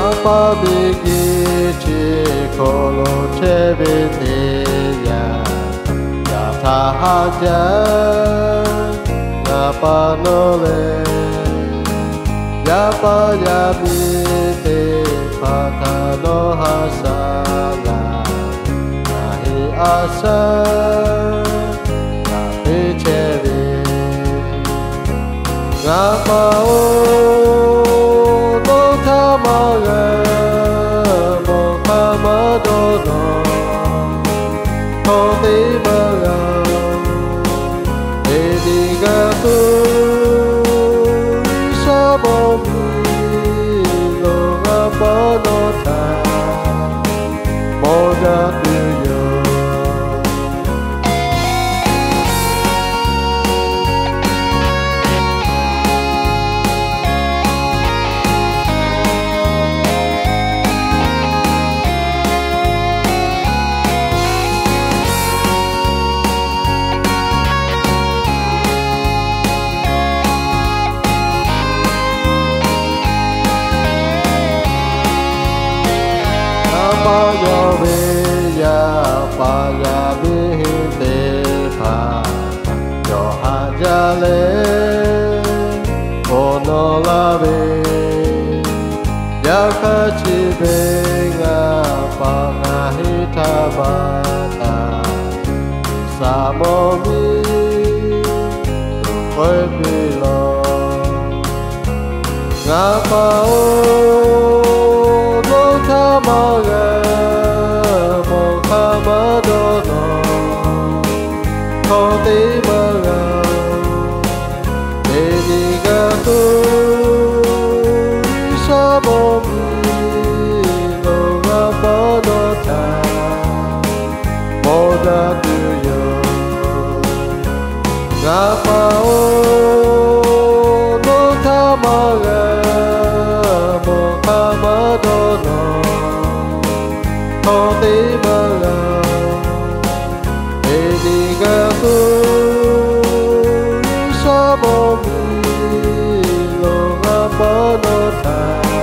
Ngaˬ pa miˬ guiˬ chi hk'aw lo chehˇ ve teˇ yanˇ, yaꞈ htaˇ haˉ jaˇ ngaˬ pa nawˉ lehˬ, yaˇ paˍ yaˇ miˇ teˇ hpaˍ htaꞈ nawˉ haˉ shaˉ laˇ. Ngaˬ hui a shaˉ taˍ teˇ chehˇ ve, ngaˬ pa-oˬ, nawˬ htaꞈ maˇ g'a mawˬ hk'aˇ maˇ dawˇ nawˬ, hkawˇ teˇ maˇ g'a-oˬ. Teˇ nyi g'a tuˬ, G'uiˬsha mawˬ miˬ lo ngaˬ pa nawˬ htaꞈ mawˬ jaˇ tuˬ yoˬ. Ngaˬ pa yawˇ ve yaˇ paˍ yaˇ miˇ teˇ hpaˍ, yawˇ haꞈ jaˇ leh awˬ nawˬ laˇ ve, yaꞈ hk'aˇ chi ve ngaˬ pa ngaˬ hui htaꞈ maˇ taˍ, G'uiˬsha mawˬ miˬ lo k'oˆ piˇ lawˬ. Ngaˬ pa-oˬ, nawˬ htaꞈ maˇ g'a mawˬ hk'aˇ maˇ dawˇ nawˬ, hkawˇ teˇ maˇ g'a-oˬ. Teˇ nyi g'a tuˬ, G'uiˬsha mawˬ miˬ lo ngaˬ pa nawˬ htaꞈ mawˬ jaˇ tuˬ yoˬ. Ngaˬ pa-oˬ, nawˬ htaꞈ maˇ g'a mawˬ hk'aˇ maˇ dawˇ nawˬ, hkawˇ teˇ maˇ g'a-oˬ. Teˇ nyi g'a tuˬ, G'uiˬsha mawˬ miˬ lo ngaˬ pa nawˬ htaꞈ